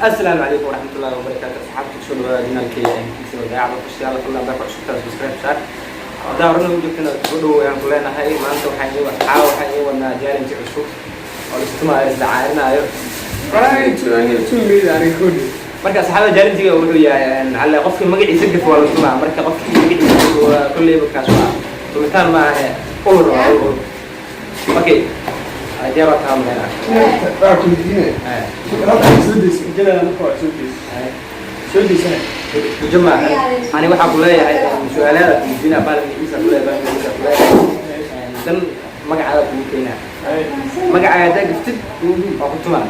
Asalaamu calaykum waraxmatullahi wabarakaatu. Asxaabta, kusoo dhawaada channelkayga MTC Wadaacada Official. Fadlan haddaa ku cusubtaa, subscribe saar. Haddaa horena u joogtana, soo dhow ayaan ku leenahay. Maanta waxaan ii caawa waxaan ii wadnaa challenge cusub oo la istumaayo, isdacaarinaayo. Marka asxaabta, challenge-ga wuxuu yahay maxaa la qofkii magaciisa gaf waa la tumaa. Marka qofkii magaciisa gaf waa kolleyba kaas waa tumitaan ma ahe, ulur waa ulur. Okay, diyaar waa taa maleyna. Waa ku weydiinaya. Soo deyso ujeedada, marka waa soo deyso, soo deysana. Xujo maaha. Ani waxaa ku leeyahay su-aalaada ku weydiinaa, baal magaciisa ku leeyahay, baal magaciisa ku leeyahay, dan magacaada kugu keenaa. Magacaaga haddaa gaftid, waa ku tumaa.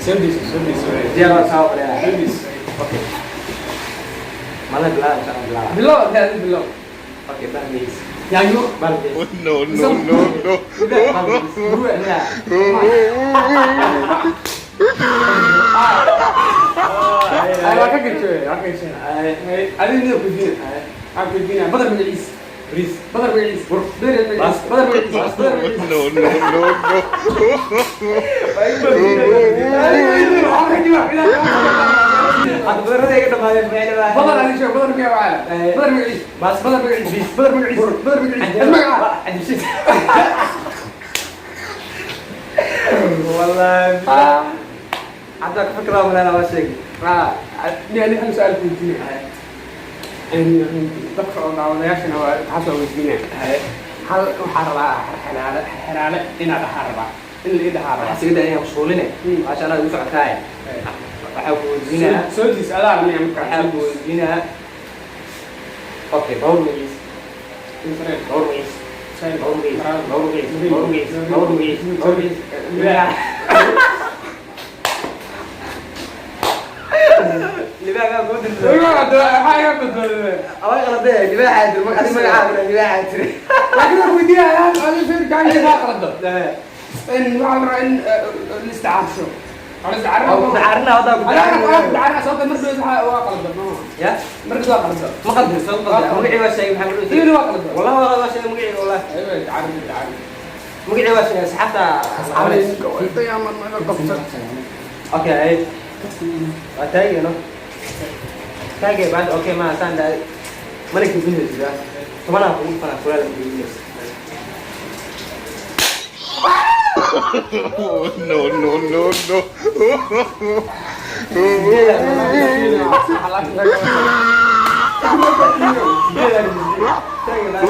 Soo deyso, soo deyso. Diyaar waa taa maleyna. Soo deyso. Okay, mala bilaaba insha Allah, bilaaba. Bilow, hadii adi bilow. Okay, baal magaciisa. Yaanyo. Baal magaciisa. No, no, no, no. Baal magaciisa. Ay, waa ka gashay, waa ka gashay. Adiga niyo kuydiina, waxaan kuydiinaya badar magaciisa. Bariis. Badar magaciisa. Badar magaciisa, badar magaciisa, badar magaciisa. No, no, no, no. Waxaa ka jawaab. Hadda badarada iga dhamaadeen, maxay? Badar ani sheeg, badar miyaa wacala? Badar magaciisa. Badar magaciisa, badar magaciisa, badar magaciisa, magaca. Cabdishid. Wallahi hadda ka fikraa malena, waa sheegi. Ni hal su'aal ku weydiinaya, dadka oo daawadayaashana waa taas waa weydiinaya. Hal waxaa rabaa xeraale, xeraale inaad dhahaa rabaa, in la ii dhahaa rabaa. Waxaa siga inaan mashquuline, maasha Allah igu socotaaye. Waxaa ku weydiinaa. Soo diis adaa miya marka? Waxaa ku weydiinaa, okay, bawr magaciisa, bawr magaciisa, bawr magaciisa, bawr magaciisa, bawr magaciisa, bawr magaciisa, bawr magaciisa. Libaax, libaax baa kuu dirtay. Waxaa iga badbaadada. Away qaladee, libaaxaa tiri adi magacaa libaaxaa tiri. Laakiin waan weydiinaya, adi feerkaaga kaa qalado in waxaa la rabaa in la isticaarsho, waa la Waa ku dacaarina, haddaa ku dacaarina. Dacaarina sababta mar dhow waa qalado. Ya. Mar dhow waa qalado. Ma qaldin, soo qaldan. Magacii waa sheegay, maxaa Iyana lagu waa qalado. Wallahi waa sheegay magacii, wallahi. Aywa, dacaarina, dacaarina. Magacii waa sheegay, asxaabta. Okay, ay waa taagay, no taagay baad. Okay, ma saan dhahay, mana kibinaysa tobanaa kugu fanaa kulaala kibinaysa. No, no, no, no. Taagay baad.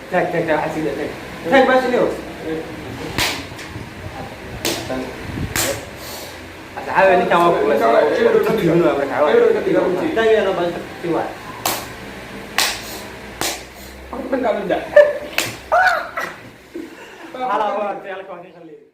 Taag, taag, taag. Waxaa sii taag, taag baasha niyo. Asxaabi, ninkan waa kulaysa taagayana baasha si waay. Halaa waa artay, halka waa ka qaliyay.